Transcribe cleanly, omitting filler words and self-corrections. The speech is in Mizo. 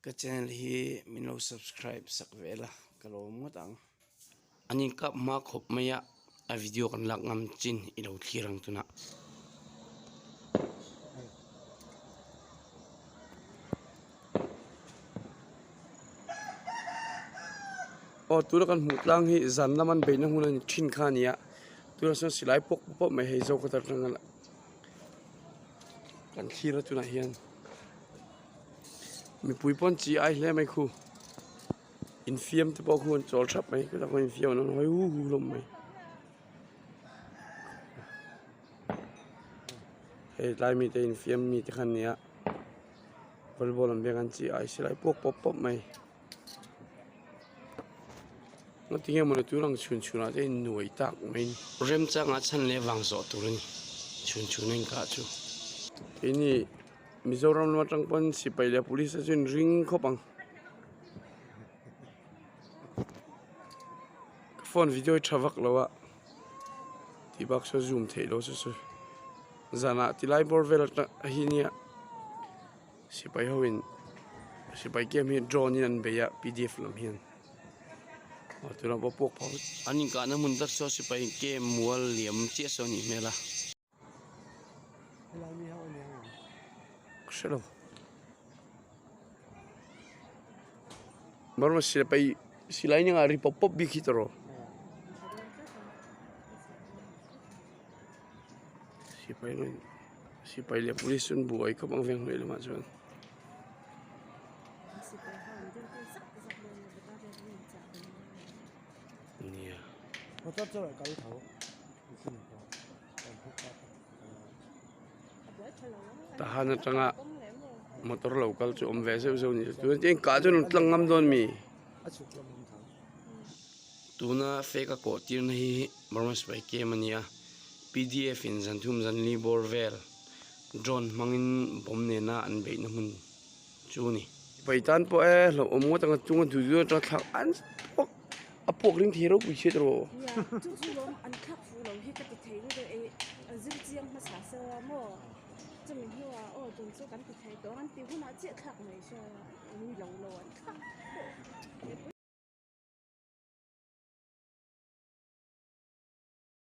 Ka channel hi min lo subscribe sak ve la ka lawm ngawt ang. An inkap hma khawp mai a, a video kan lak ngam chin i lo thlir ang tunah. Aw tuna kan hmuh tlang hi zan lam an beihna hun a ni thin kha a ni a, tunah chuan silai pawk pawp mai hei zo kawt atanga kan thlir a tunah hian. Mipui pawn chi ai hle mai khu infiam te pawh khu an chawl thap mai khutah khuan infiam an awm hawi hu hu hlawm mai hei tlai mite infiam mite kha an ni a volleyball an beng an chi ai silai puak pawp pawp mai ngatinge mawni tun ang chhun chhun ah te hian nuai tak mai a ni. Remchangah chhan leh vang zawh tur a ni chhun chhun a inkah chu keini. Mizoram lam atang pawn sipai leh police te chu an ring khawp ang ka phone video hi tha vak lo a tih bak saw zoom theih loh chu chu zanah ti lai bawr vel atang hi nia sipai ho in sipai camp hi drone in an bei a pdf lam hian aw tunah pawh puak phah an inkahna hmun tak saw sipai camp mual liam chiah saw a nih hmel a. Ka hre lo Burma sipai silai nia ri pawp pawp bik hi tawh sipai sipai leh police chu an buai khawp ang veng hnuai lamah chuan. Nia. Tahan atanga motor lo kal chu awm ve zeuh zeuh a ni chuan eng kah chuan an tlang ngam dawn mi tuna fake a kawh tirna hi Burma sipai camp a ni a pdf in zan thum zan li bawr vel drone hmangin bomb nena an beihna hmun chu a ni. Sipai tan pawh e hlauhawm ngawt anga chunga duh duh atanga thlak an pawk. A puak ring thei ropui chhiat rawh. Nia, chu chu lawm an thlak fuh lo hi ka ti thei lutuk e, an zir chiang hmasa se a maw? Chumi hnuah aw tun chu kan ti thei tawh ang an ti hunah chiah thlak mai se a, ni lo lo an thlak pawh.